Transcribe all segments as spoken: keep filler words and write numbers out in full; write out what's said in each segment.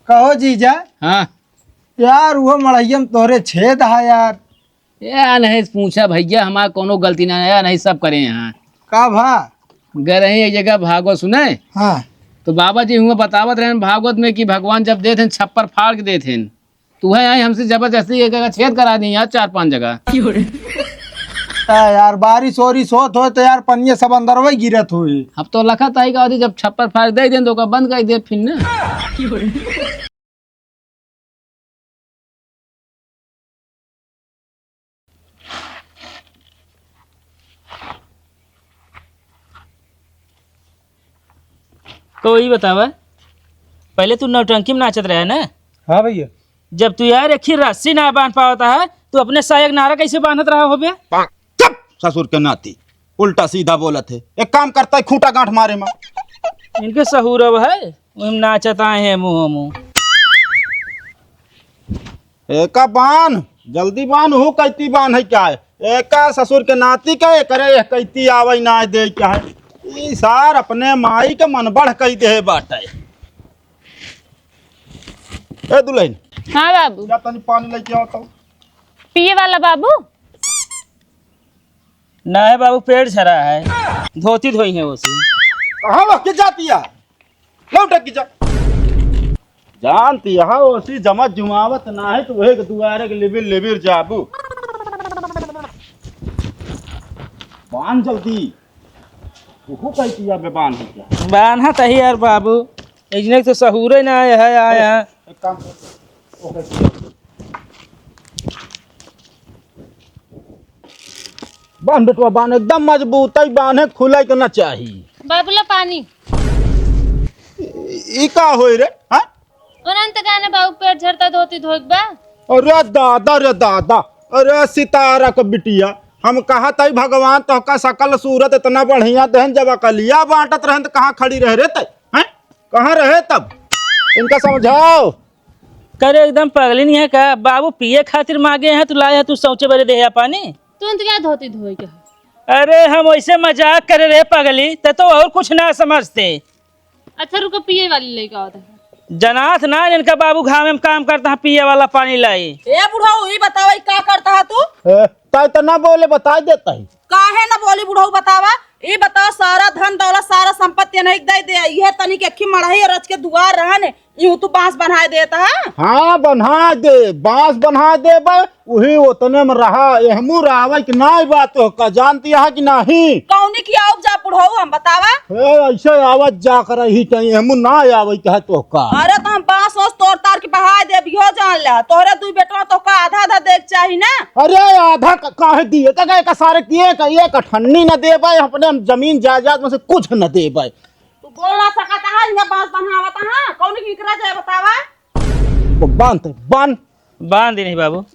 कहो जीजा। हाँ। यार, वो मड़हिया में तोहरे छेद है यार। ए, नहीं पूछा भैया, हमार कौनो गलती ना है, नहीं सब करे यहाँ। का भा? गए रही एक जगह भागवत सुने। हाँ। तो बाबा जी हुआ बतावत रहे भागवत में कि भगवान जब देत हैं छप्पर फाड़ के देत हैं, तो वह आई हमसे जबरदस्ती एक जगह छेद करा दी यार, चार पांच जगह। आ यार, बारिश ओरिश होत होए तो यार पनिया सब अंदर वही गिरत हुई। अब तो लखत आई का होती, जब छप्पर फाड़ दे दें तो ओका बंद कर दे फिर ना। तो ई बतावा, पहले तू नौटंकी में नाचत रहे ना? हाँ भैया। जब तू यार एक ही रस्सी ना बांध पावता है, तू अपने साया के नारा कैसे बांधत रहा हो बे? चुप! ससुर के नाती, उल्टा सीधा बोलत है। एक काम करता है, खूंटा गांठ मारे मा। इनके सहूर अब है, वही नाचत आए हैं मुंह मुंह। एका बांध, जल्दी बांध, हु कैती बांध है क्या है? एका ससुर के नाती का, एकरे यह कैती आवै ना दे क्या है? ई सार अपने माई के मन बढ़ कई दे बाटे। ए दुल्हन, हाँ बाबू। जा तनी पानी लेके आओ तो। पिए वाला बाबू? ना है बाबू, पेट झरा है, धोती धोई है ओसी। कहाँ वह के जाती है? लौट के जा। जानती है ओसी जमा जुमावत ना है तो वही के दुआरे के लिबिर लिबिर जाबू। बांध जल्दी। तू कहती है बे बांध क्या? बांधा तही यार बाबू, इजने तो सहूरे ना आया है, आया। एक काम कर, ओके। बांध बेटवा, बांध, एकदम मजबूत है, बांधे खुले के ना चाही। बाबूला पानी। ई, ई का होई रे? हाँ? उन्हन त जाने बाबू पेट झरता धोती धोइक बा। अरे दादा रे दादा, अरे सितारा क बिटिया, हम कहा तई भगवान तोहका सकल सूरत इतना बढ़िया देहन, जब अकलिया बांटत रहन त कहाँ खड़ी रह रे तई? हैं? कहाँ रहे तब? इनका समझाओ। करे एकदम पगली नहीं है का? बाबू पिए खातिर मांगे हैं, तू लाए है, तू सौचे बरे देहे पानी। तू तो क्या धोती धोए के है? अरे हम वैसे मजाक करे रे पगली, ते तो और कुछ ना समझते। अच्छा रुको, पिए वाली लेके आओ तो। जनात ना इनका बाबू घामे में काम करता है, पिए वाला पानी लाई। ए बुढ़ऊ, ई बतावा, ई का करता है तू? ए, ताई तो ना बोले, बता देता है। काहे ना बोली बुढ़ऊ, बतावा। ई बताओ, सारा धन दौलत, सारा संपत्ति नहीं दे दे, इहे तनी के अखी मड़ही रच के दुआर रहन, यूं तू बांस बन्हाए देत ह? हाँ, बन्हाए दे, बांस बन्हाए देबे, उही ओतने में रहा, एहमू रहवे कि नाई बा तोहका, जानती है कि नहीं? कौनी की आउब जा बुढ़ऊ हम बतावा? ए, ऐसे आवत जा कर ही कहीं, एहमू ना आवे कहे तोहका। अरे तो हम बांस ओस तोड़ तार के बहाए देब, इहो जान ले, तोहरे दुई बेटवा तोहका आधा आधा देख चाही ना। अरे आधा क-, काहे दिए, तक एक सारे किए का, एक अठन्नी न देबे, अपने हम जमीन जायदाद में से कुछ न देबे। तू बोल ना सकत है, इहाँ बांस बन्हावत है, कौन की इकरा जाए बतावा? तो बांध, बांध। बांध दे नहीं बाबू।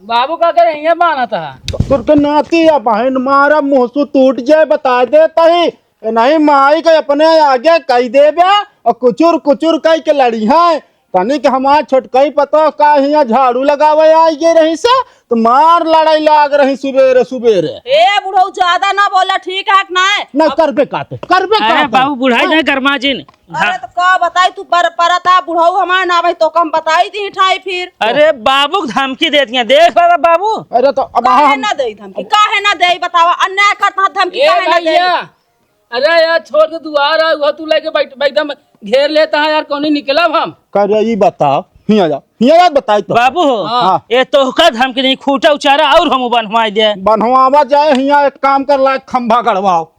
बाबू का करे, इहाँ बांधत है। ससुर के नाती या बहन मारा मुँह सु टूट जाए, बता देता ही। ए नहीं माई के अपने आगे कई देबे और कुचुर कुचुर कई के लड़ी है। तनिक हमार छोटकई पतोह का हियाँ झाड़ू लगावे आई गे रही से, तो मार लड़ाई लाग रही सुबेरे सुबेरे। ए बुढ़ऊ, ज्यादा ना बोला, ठीक है कि नाय? ना, अब करबे काटे, करबे अरे काटे। बाबू, बुढ़ाई हाँ। ना गरमा जिन। अरे तो का बताई तू, पर परता बुढ़ऊ हमार ना भाई, तो कम बताई दी ठाई फिर। अरे बाबू के धमकी देती है, देख रहा बाबू। अरे तो अब काहे हम ना देई धमकी, काहे ना देई बतावा, अन्याय करता है, धमकी ए काहे ना देई? भैया, अरे यार, छोड़ के दुआर आ, वह तू लेके बैठ, एकदम घेर लेता है यार, कौनी निकलब हम? करे ई बताओ, हियाँ जा, हियाँ जा बताई तो। बाबू हो, हाँ। ये तोहका धमकी नहीं, खूटा उचारा और हम बनवाई दे। बनवावा जाए, हियाँ एक काम कर ला, खंभा गड़वाओ।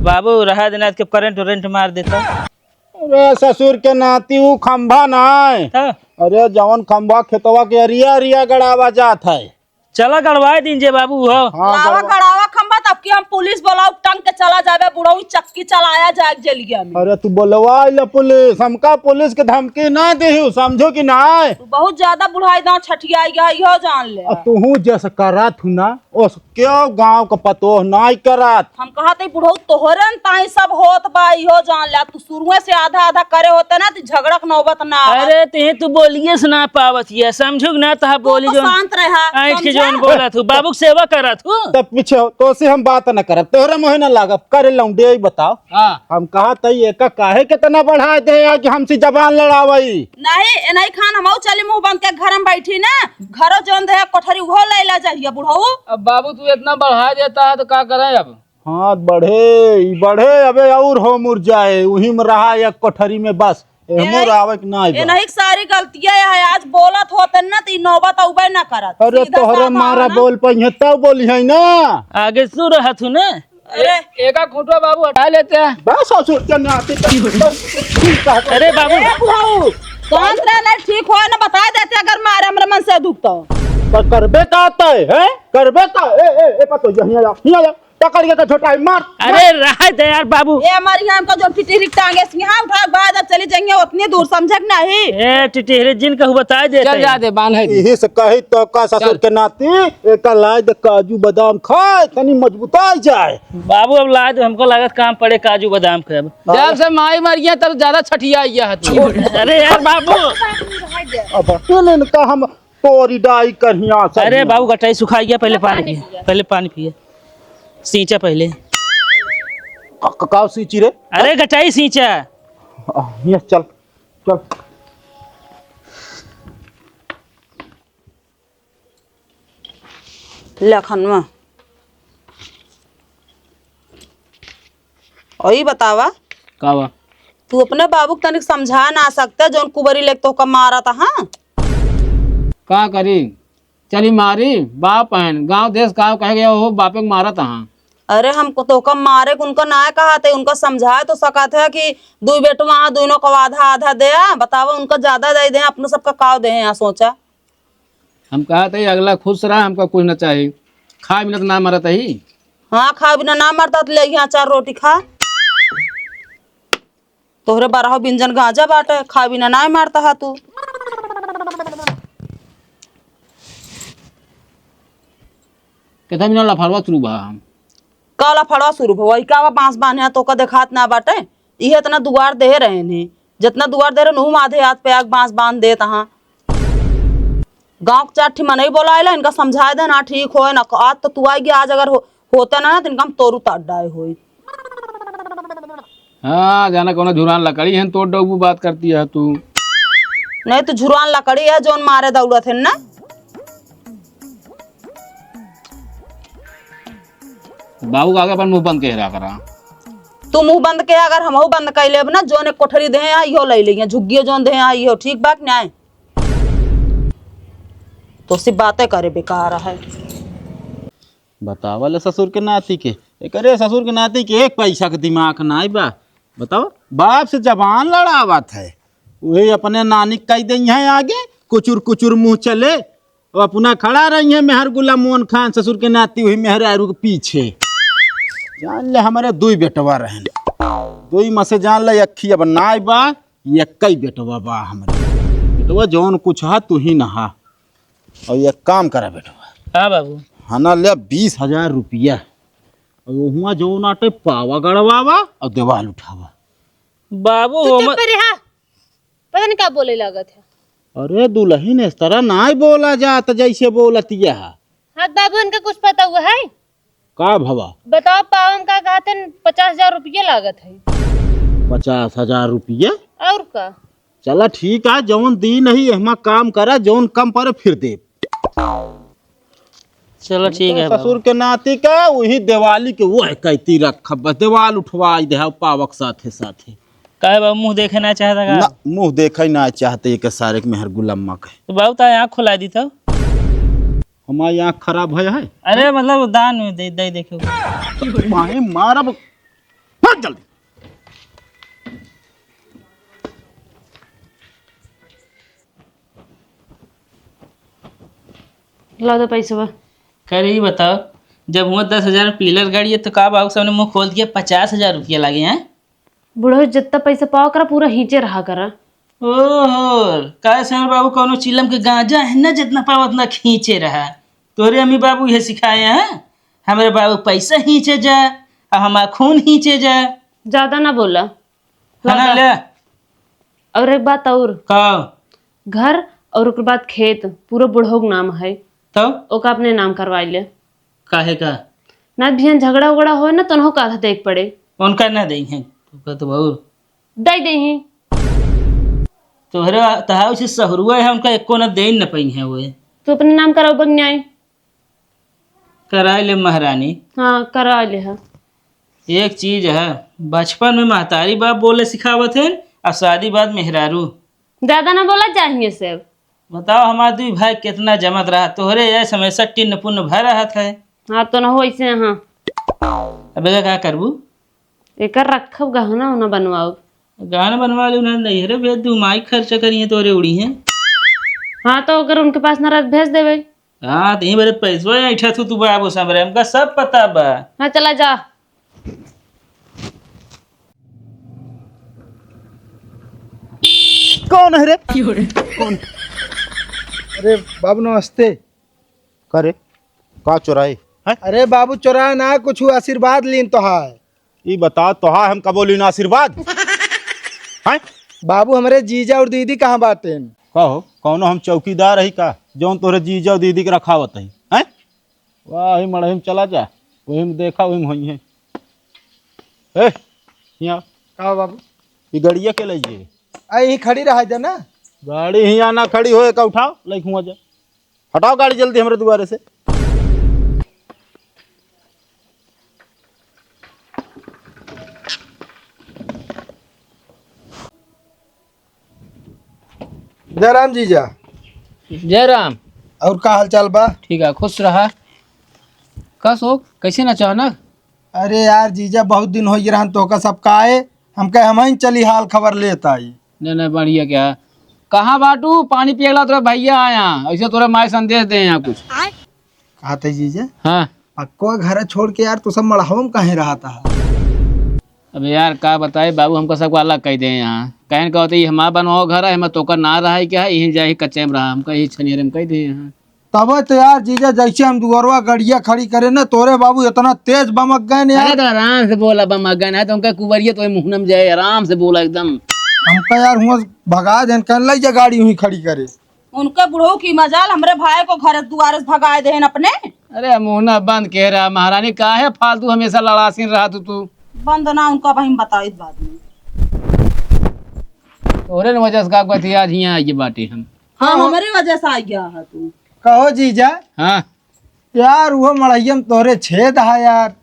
बाबू, रहा देना के करंट वरेंट मार देता। अरे ससुर के नाती, ऊ खंभा ना है। हाँ। अरे जवन खंभा खेतवा के अरिया अरिया गड़ावा जात है। चला गड़वाए दिन जे बाबू हो। हाँ, लावा गड़वा- गड़ावा खंभा, तब कि हम पुलिस बोलाओ, टंग के चला जाबे, बुढ़ऊ चक्की चलाया जाए जेलिया में। अरे तू बोलवा ले पुलिस, हमका पुलिस के धमकी ना देहू, समझो कि ना? तू बहुत ज्यादा बुढ़ाई दांव छठियाई गया, इहो जान ले। अब तू जस करत हूँ ना, ओस क्यों गांव का पतोह नाई करत? हम कहत हई बुढ़ऊ तोहरे न ताई सब होत बा, इहो जान ले। तू शुरुए से आधा आधा करे होते ना, तो झगड़ा के नौबत ना आवत। अरे, ते तू बोलिए से ना पावत हिया, समझू कि ना? तहा तू बोली तो जोन शांत रहा, ऐंठ के समझा? जोन बोलत हूँ, बाबू के सेवा करत हूँ। तब पीछे हो, तो से हम बात न करब, तोहरे मुँहे न लागब। करे लौंडे, ई बताओ, हाँ। हम कहा तई एका काहे केतना बढ़ाए दे है कि हमसे जबान लड़ावई? नहीं, ए नहीं खान, हमहू चली मुँह बंद के घर में बैठी ना। घरो जौन दे है कोठरी उहो ले ला जाइए बुढ़ऊ। अब बाबू तू इतना बढ़ा देता है तो का करें अब? हाँ, बढ़े, ई बढ़े, अबे और हो मुरझाए, उही में रहा एक कोठरी में बस। एहमो ए, रावे के ना ए आइबा। नहीं, सारी गलतियाँ है। आज बोलत होतन ना, त ई नौबत अउबे ना करत। अरे, सीधा तोहरे साधा मारा ना। बोल पइहे, तब बोली है ना। आगे सुन रहा तू ना। अरे। ए-, एका खूंटवा बाबू हटा लेते हैं। बस, ससुर के नाती का। अरे बाबू। ए, बुढ़ऊ, शांत रह, नहीं ठीक हो ना, बता देते, अगर मारे हमरे मन से दुख तो। पर करबे का तय, हैं? करबे का? ए, ए, ए, पतो, यहीं आ जा, यहीं आ जा। पकड़ के तो छोटा है, मार। अरे, रहे दे यार बाबू। ए, हमारी यहाँ हमको जो टिटरी टांगे से यहाँ उठा के बाहर जब चली जाएंगे उतनी दूर, समझे कि नहीं? ए, टिटरी जिन कहू बता देते चल हैं। जा दे, बांध है दे। यही से कही तो का ससुर चल। के नाती, एक लाज दे काजू बादाम खाए, तनी मजबूताई जाए। बाबू, अब लाज हमको लागत काम पड़े काजू बादाम के अब। जब से माई मर गया तब ज्यादा छठिया गया है तू। अरे यार बाबू। अब अकेले इनका हम तोरी डाई कहिया से अरे हिया। बाबू, गटाई सुखा गया, पहिले पानी पिए, पहिले पानी पिए। सींचा पहिले। क-, क-, काव सींची रे? अरे गटाई सींचा। आ, हिया चल, चल। लखनवा। और ई बतावा, का बा? तू अपने बाबू के तनिक समझा ना सकते, जौन कुबरी लेके तोहका मारत, हाँ? का करी? चली मारी, बाप हन, गाँव देश का कहे गया हो, बापे के मारत, हाँ। अरे, हमको तोहका मारे के उनका ना कहा थे, उनका समझाए तो सकत है कि दुई बेटवा हाँ, दुइनों को आधा आधा दे, बतावा, उनका ज्यादा दे दे, अपने सबका काव दे, यहाँ सोचा। हम कहा थे, अगला खुश रहा, हमका कुछ ना चाही। खा बिना तो ना मरत ही। हाँ, खा बिना ना मरता तो ले यहाँ चार रोटी खा। तोहरे बारह बिंजन गांजा बाटे, खा बिना ना मरता हा तू। कितना बिना लफड़वा शुरू बा हम। का लफड़वा शुरू भवा? ई का बा बांस बान्हे तोका देखात ना बाटे? इहे इतना दुआर देहे रहेन ही। जितना दुआर देहे रहेन, उहू में आधे हाथ पे आग बांस बांध देत हाँ। गाँव के चार ठी मनई बोलाइला, इनका समझाए दे ना, ठीक होए ना। आज तो तू आइगे, आज अगर हो, होते ना, ना, तो इनका हम तोरू तार डाए होई। हाँ, जाना कौनो झुरान लकड़ी है, तोड़ डौबू बात करती है तू। नहीं तो झुरान लकड़ी है, जौन मारे दौड़त है ना। बाबू के आगे अपन मुंह बंद के रहा करा। तू मुंह बंद के, अगर हमहू बंद कर लेब ना, जौन एक कोठरी दे हैं, इहो ले लेंगे, झुग्गियो जौन दे हैं, इहो ठीक बा कि नहीं? तो सिर्फ बातें करे बेकार है। बतावा ले ससुर के नाती के, एकरे ससुर के नाती के एक पैसा के दिमाग नाई बा। बताओ, बाप से जबान लड़ावत है, वही अपने नानी के कह दे हैं आगे, कुचुर कुचुर मुंह चले। अब अपना खड़ा रही है मेहर गुलाम मोहन खान, ससुर के नाती हुई मेहरारू के पीछे। जान ले, हमारे दुई बेटवा रहन, दुई में से जान ले, अखी अब नाई बा, ये कई बेटवा बा हमरे। बेटवा, जौन कुछ हा, तू ही नहा। और ये काम करा बेटवा। हाँ बाबू। हना ले बीस हजार रुपया, और वहुआ जौन आटे पावा गड़वावा और देवाल उठावा। बाबू, तू चुप हमर करे हा। पता नहीं का बोले लागत है। अरे दुलहिन, इस तरह नाई बोला जात जैसे बोलतिया है। हाँ बाबू, इनका कुछ पता हुआ है? का भवा? बताओ, पावन का कहते हैं पचास हजार रुपया लागत है। पचास हजार रुपया? और का? चला ठीक है, जौन दी नहीं, एहमा काम करा, जौन कम पड़े फिर दे। चलो ठीक है ससुर बाबू। के नाती का वही दिवाली के वो है कहती रखब, बस देवाल उठवाई दे पावक साथे साथे। काहे बाबू, मुंह देखे ना चाहता का? ना, मुंह देखे ना चाहते एक सारे के मेहर गुलम्मा के। तो बाबू, ताए आँख खुला दी तो। हमारी आँख खराब है, है? अरे मतलब दान में दे, दे देखो। मारे मारब। भाग जल्दी। ला दो पैसवा। करे ई बताओ, जब हुआ दस हजार पीलर गाड़ी है तो का बाबू सामने मुंह खोल दिया, पचास हजार रुपया लागे हैं? बुढ़ऊ, जितना पैसा पावा करा, पूरा हींचे रहा करा। ओहो, काहे से हमरे बाबू कौनो चिलम के गांजा है ना, जितना पावा उतना खींचे रहा। तोरे अम्मी बाबू ये सिखाए हैं, हमरे बाबू पैसा खींचे जा, अब हमारा खून खींचे जा। ज्यादा ना बोला। खाना ले। और एक बात और। का? घर और ओकर बाद खेत पूरा बुढ़ऊ के नाम है। तब? ओका अपने नाम करवा ले। काहे का? ना बिहान झगड़ा उगड़ा होए ना, तोनहु का आधा देख पड़े। उनका ना देई हैं, तो का तो बहुत दे दे ही। तोहरे तहाउ से सहुरुआ है, उनका एको ना देई न पई हैं वो। तू अपने नाम कराओ बग न्याय। कराए ले महारानी। हाँ, कराए ले हा। एक चीज है, बचपन में महतारी बाप बोले सिखावत है, और शादी बाद मेहरारू। ज्यादा ना बोला चाहिए सब। बताओ, हमार दुई भाई कितना जमत रहा, तोहरे यह समय से टिन्न पुन्न भर रहत है। हाँ, तो ना हो ऐसे, हाँ। अब एका का करबू? एकर रखब, गहना उना बनवाओ। गहना बनवा ले, उन्हें नैहरे भेज दू, माई खर्चा करिए, तोरे उड़ी हैं। हाँ, तो अगर उनके पास ना रहत, भेज देवे। हाँ, तो यहीं बरे पैसवा ऐठा थू तू बाबू सामने, हमका सब पता बा। हाँ, चला जा। कौन है रे? कौन? अरे बाबू नमस्ते। का रे? का चोराई? हैं? अरे बाबू चोराए ना, कुछ आशीर्वाद लीन तोहार। ई बता, तोहार हम कबो लीन आशीर्वाद? हैं? बाबू हमरे जीजा और दीदी कहाँ बाटेन? का हो, कौनो हम चौकीदार रही का, जौन तोहरे जीजा और दीदी के रखावत ही? हैं? वाह, वही मड़ही में चला जा, वही में देखा, वही में होई है। ए, यहाँ। का बाबू? ई गड़िया के लइजे? आ, यहीं खड़ी रहा जा ना। गाड़ी हियाँ ना खड़ी होए का, उठाओ, लइके हुआ जा। हटाओ गाड़ी जल्दी हमरे दुआरे से। जय राम जीजा। जय राम। और का हाल चाल बा? ठीक है, खुश रहा। का शोक, कैसे ना अचानक? अरे यार जीजा, बहुत दिन होइ गए रहन तोहका सब का आए, हम कहे हमहीं चली हाल खबर लेत आई। नहीं, नहीं, बढ़िया क्या। कहाँ बाटू? पानी पियला तोरे भैया आया, ऐसे तोरे माई संदेश दे यहाँ कुछ। कहा थे जीजा? हाँ। पक्को घर छोड़ के यार, तू सब मड़हवा में काहे रहता है? अबे यार, का बताई बाबू, हमका सबको अलग कह दे यहाँ। कहन का होते, "ये हमारा बनवाओ घर है, हमें तोकर ना रहा है क्या है, यहीं जाए कच्चे में रहा, हमका यही छनियर में कह दे यहाँ।" तबे तो यार जीजा, जैसे हम दुअरवा गड़िया खड़ी करे ना, तोरे बाबू इतना तेज बमक गए ना अरे यार। तो आराम से बोला, बमक गए ना, तो उनका कुबरिया तो मुहनम जाए, आराम से बोला एकदम। हमका यार हुआ भगा देन, कहन लग जा गाड़ी वहीं खड़ी करे। उनके बुढ़ऊ की मजाल, हमरे भाई को घर दुआरे से भगाए देहन अपने। अरे मुहना बंद कह रहा महारानी, काहे फालतू हमेशा लड़ासीन रहा तू, तू? बंद ना, उनका भाई हम बताइत बाद में। तोरे न वजह से का कहती आज हियाँ आइए बाटे हम। हाँ, हाँ। हमरे वजह से आ गया है तू। कहो जीजा। हाँ। यार वो मड़ैया में तोरे छेद है यार।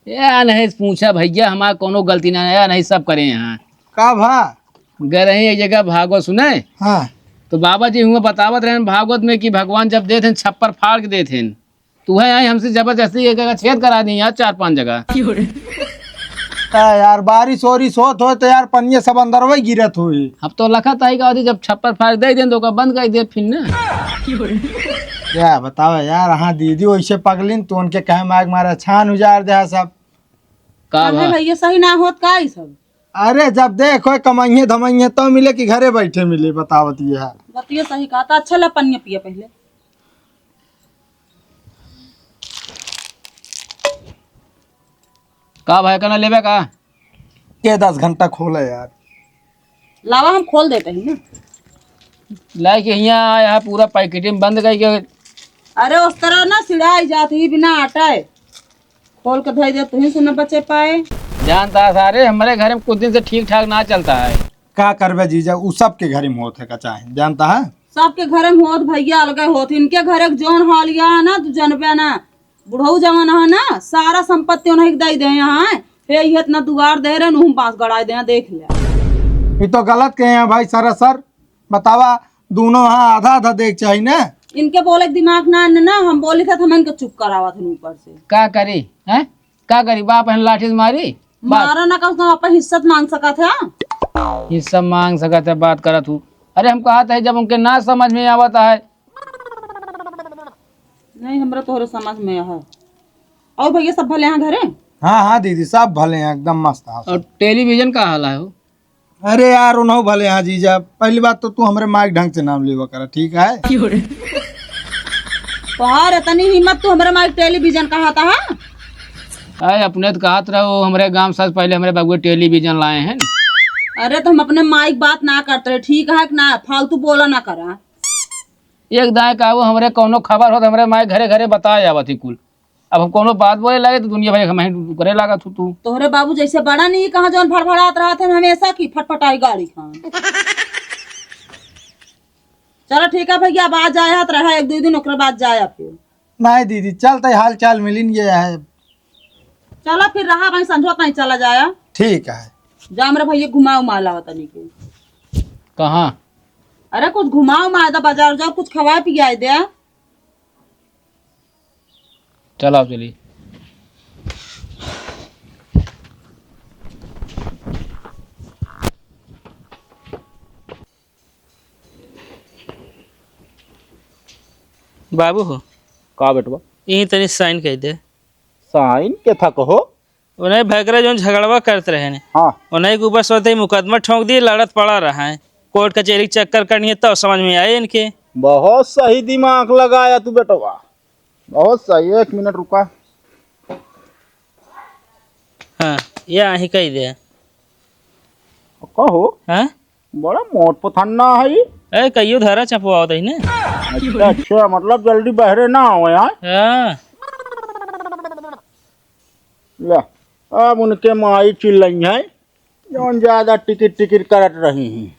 ए, नहीं पूछा भैया, हमार कौनो गलती ना है, नहीं सब करे यहाँ। का भा? गए रही एक जगह भागवत सुने। हाँ। तो बाबा जी हुआ बतावत रहन भागवत में कि भगवान जब देत हैं छप्पर फाड़ के देत हैं, तो वह आई हमसे जबरदस्ती एक जगह छेद करा दी यार, चार पाँच जगह। का यार, बारिश ओरिश होत होए तो यार पनिया सब अंदर वही गिरत होई। अब तो लखत आई का होती, जब छप्पर फाड़ दे दें तो ओकर बंद कर दे फिर ना। क्या बताओ यार, हाँ दीदी वैसे पगलिन तो उनके कहे माग मारा छान उजार दे सब। का अरे भा? भैया, सही ना होत का ई सब? अरे, जब देखो कमाइए धमाइए तो मिले कि घरे बैठे मिले, बतावत ये है। बतिया सही कहा था। अच्छा, ला पनिया पिया पहले। का भाई, कहना लेबे का? के दस घंटा खोले यार। लावा, हम खोल देते हैं ना। लाइके हियाँ आया है, पूरा पैकेट में बंद करके। अरे, उस तरह ना सिड़ाई जात ही बिना आटा है। खोल के धई दे, तुहीं से न बचे पाए। जानता है सारे, हमरे घर में कुछ दिन से ठीक ठाक ना चलता है। का करबे जीजा, उ सबके घर में होत है का चाहे, जानता है? सबके घर में होत भैया, अलगे होत। इनके घर एक जौन हालिया है ना, तू जानबे ना। बुढ़ऊ जवन है ना, सारा संपत्ति उन्हें दे दे यहाँ है। हे, ये इतना दुआर दे रहे, उहम बांस गड़ाए दे, देख ले। ये तो गलत कहे हैं भाई, सरासर। बतावा, दोनों हाँ आधा आधा देख चाहिए ना। इनके बोले के दिमाग ना है ना, हम बोली था, हम इनके चुप करावत हन ऊपर से। का करी, हैं? का करी? बाप है लाठी से मारी? बाप। मारा ना, कम से कम अपन हिस्सा तो मांग सकत है। हिस्सा मांग सकत है, बात करत हूँ। अरे हम कहा था, जब उनके ना समझ में आवत है। नहीं, हमरा तोहरे समझ में है। और भैया सब भले हैं घरे? हाँ, हाँ दीदी, सब भले हैं, एकदम मस्त है। और टेलीविजन का हाल है हो? अरे यार, उन्हों भले हाँ जीजा, पहली बात तो तू हमरे माइक ढंग से नाम लेवा करा, ठीक है? तोहार इतनी हिम्मत, तू हमरे माइक टेलीविजन कहा था, हाँ? अरे अपने तो कहत रहो, हमरे गांव से पहले हमरे बबुए टेलीविजन लाए हैं। अरे तो हम अपने माइक बात ना करते रहे, ठीक है कि ना? फालतू बोला ना करा। एक दाएं का वो हमरे कौनो खबर होत, हमरे माई घरे घरे बताए आवत ही कुल। अब हम कौनो बात बोले लागे तो दुनिया भर हमें करे लागा तू तू। तोहरे बाबू जैसे बड़ा नहीं कहाँ जौन भड़भड़ात रहत है हमेशा की फटफटाई गाड़ी खान। चलो ठीक है भैया, अब आ जाया तो रहा एक दो दिन, ओकरे बाद जाया फिर। नहीं दीदी, चलते हाल चाल मिलिन गया है। चलो फिर रहा भाई, संझो ताई चला जाया। ठीक है। जा मेरे भैया घुमाओ माला तनी के। कहाँ? अरे कुछ घुमाओ माला बाजार जाओ, कुछ खवाए पियाए दे। चलो आप चलिए। बाबू हो। का बेटवा? यहीं तनी साइन कर दे। साइन के था कहो? उन्हें भकरा जौन झगड़वा करत रहे ने, हाँ। उन्हें के ऊपर सोते ही मुकदमा ठोंक दिए, लड़त पड़ा रहा है। कोर्ट कचहरी के चक्कर करनी है तब समझ में आए इनके। बहुत सही दिमाग लगाया तू बेटवा, बहुत सही। एक मिनट रुका। हाँ, ये आही कही दे। कहो। हाँ? बड़ा मोट पथन्ना है। ए, कहियो धरा चपवावत है ने। अच्छा, अच्छा, मतलब जल्दी बहरे ना हो यार। हाँ। ले, अब उनके माई चिल्लई है, जौन ज्यादा टिकिर टिकिर करत रही हैं।